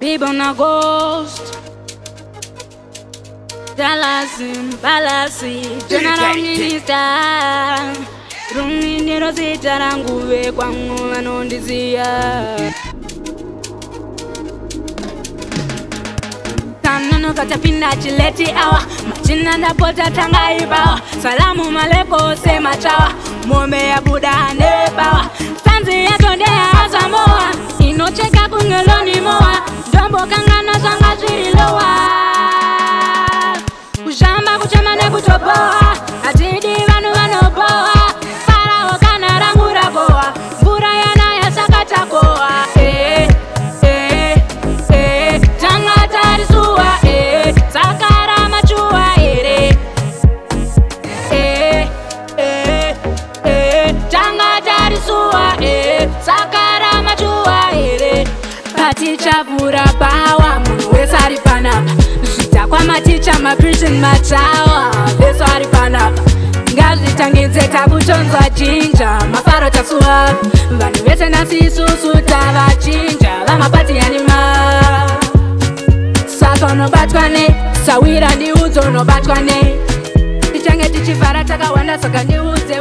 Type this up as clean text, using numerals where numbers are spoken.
Bibona Ghost Dallas Balasi General Minister Rumi ndiro zita rangu vekwangu vanondiziya. Tanonoka tapinda chileti awa machina ndapota tangaibawa salamu maleko semachawa mombe yabuda nebawa sanzi yacho ndeyazamowa inocheka kunge lonimowa ndombokangana zvanga zviri lowa kuzhamba kuchema nekutobowa hatidi vanhu vanobowa farawo kana rangu ragowa mvura yanaya saka takowa. Eh, eh, eh, tanga tarisuwa, eh, saka ramachuwa here. Eh, eh, eh, tanga tarisuwa, eh, saka ramachuwa here. Patichavhura bhawa munhu wese ari panapa, zvidhakwa, maticha, maprison, machawa, vese ari panapa. Ngazvitangidze, takutonzwa jinja mafaro, tasuwa vanhu vese nhasi, isusu tavachinja vamapati yanima. Saka unobatwa ne sawira, ndiudze unobatwa ne. Tichange tichivhara takawanda, saka ndiudze.